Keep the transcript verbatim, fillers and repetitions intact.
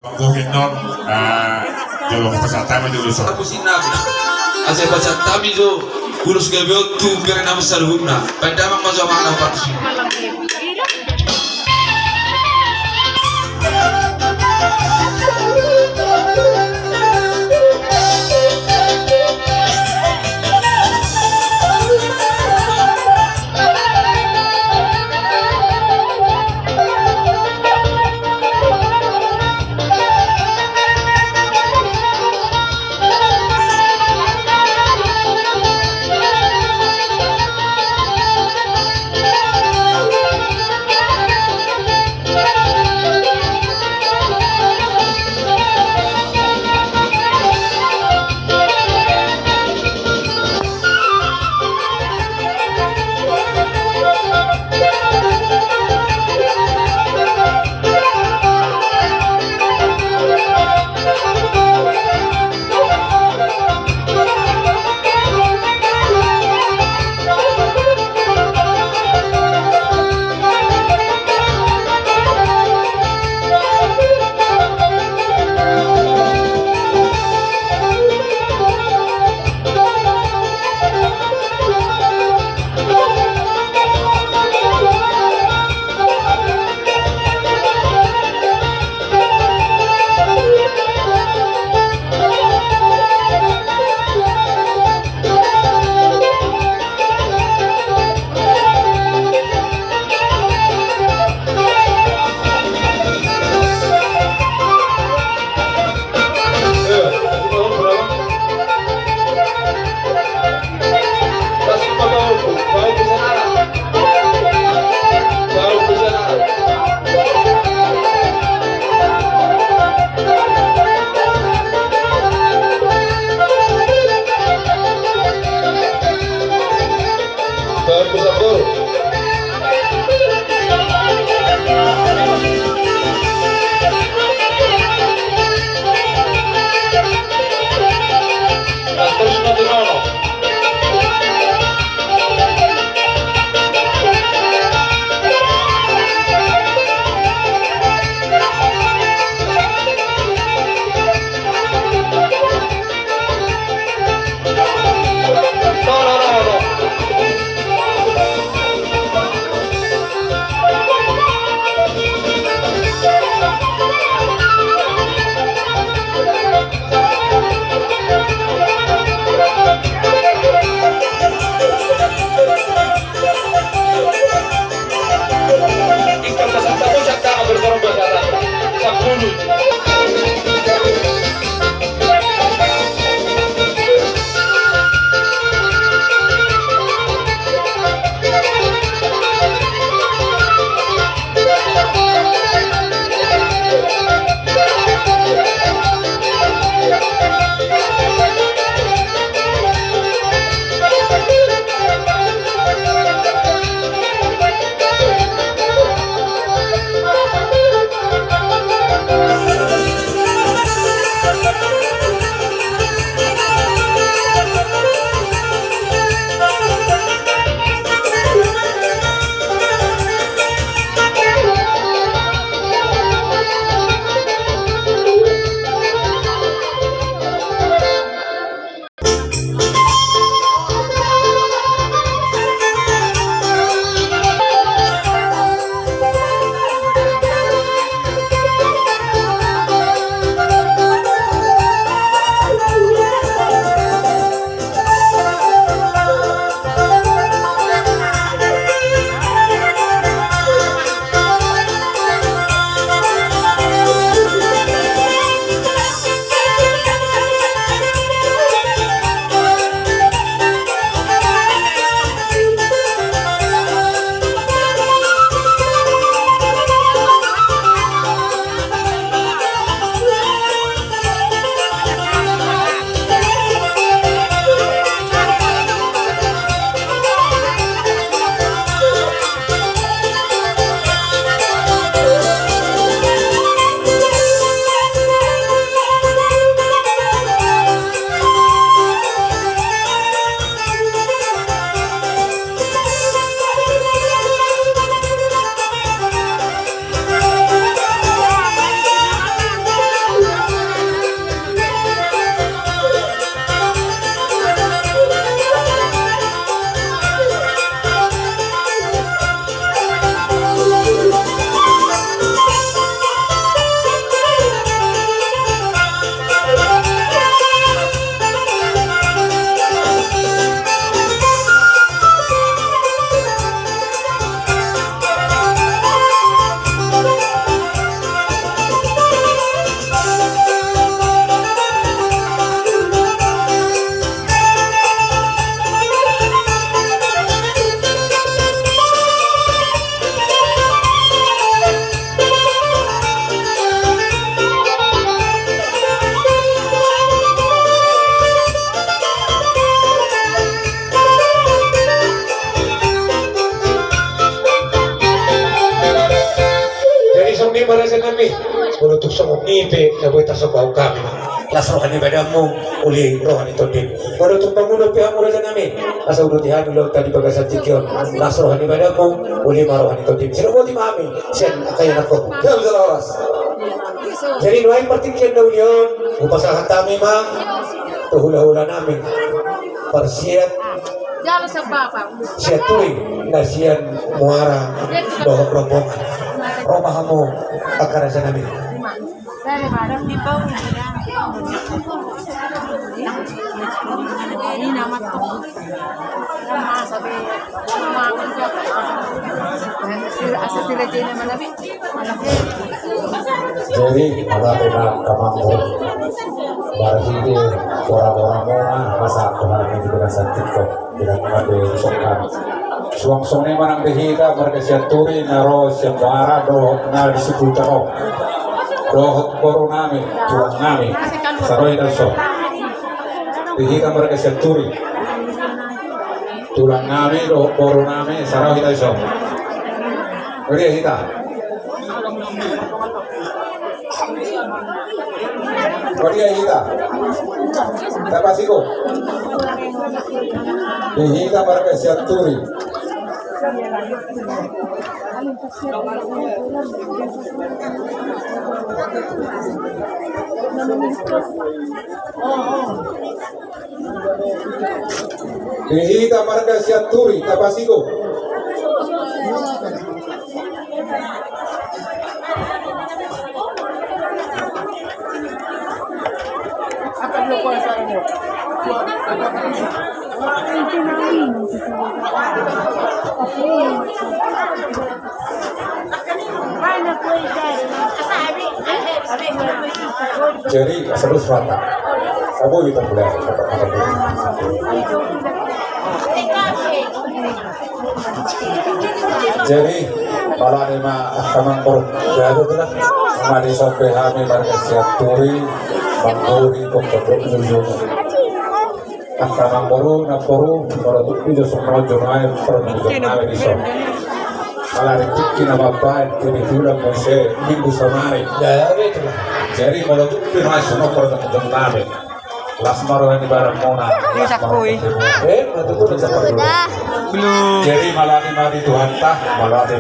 Panggohi non, eh, jolo pasahat hami jolo so. Asa pasahat hami jo ulos gabe on tu bere nama saluhutna. Baen damang ma jo amang na parsi. Molo tung songon i pe na boi tarsomba hami, las roha ni badanmu, uli roha ni tondim. Molo tung mangula pe hamu raja nami, asa uduti hami ulaonta di bagasan tingki on, las roha ni badanmu, uli ma roha ni tondim. Sidok boti ma hami sian angka ianakhonmu. Jadi nuaeng partingkian na uli on, hupasahat hami ma tu hulahula nami, parsiat Sianturi na sian Muara dohot rombongan. Ro ma hamu angka raja nami. Jadi mala pe na angka amangboru, marhite hora-hora muna masa Tuhan di bagasan tingki on. Tidak ada sokan. Suang songon i ma nang di hita marga Sianturi na ro sian Muara dohot na di Siputar on. Dohot boru nami, tulang nami, sai ro hita dison. Di hita marga Sianturi, tulang nami dohot boru nami, sai ro hita dison. Ro dia hita. Ro dia hita. Tapasigo. Di hita marga Sianturi. Di hita marga Sianturi, tapasigo. Jadi, serius mata. Kamu itu mulai. Jadi, pala ni ma angka amangboru, jadi tu lah. Mari sampai hami marga Sianturi, manggori pokok-pokok jujur. Angka amangboru, namboru, molo tung ijo songon on jo nai, parjolo jo nai dison. Ala di tingki na mambaen, di tulang muse, minggu sonari. Ya, ya, betul. Jadi, molo tung ijo nai songon parjolo jo nai. Las ma roha ni badanmuna. Las ma roha ni badanmuna. Eh, betul, betul. Belum. Jadi, mala ni ma di Tuhanta, mala ni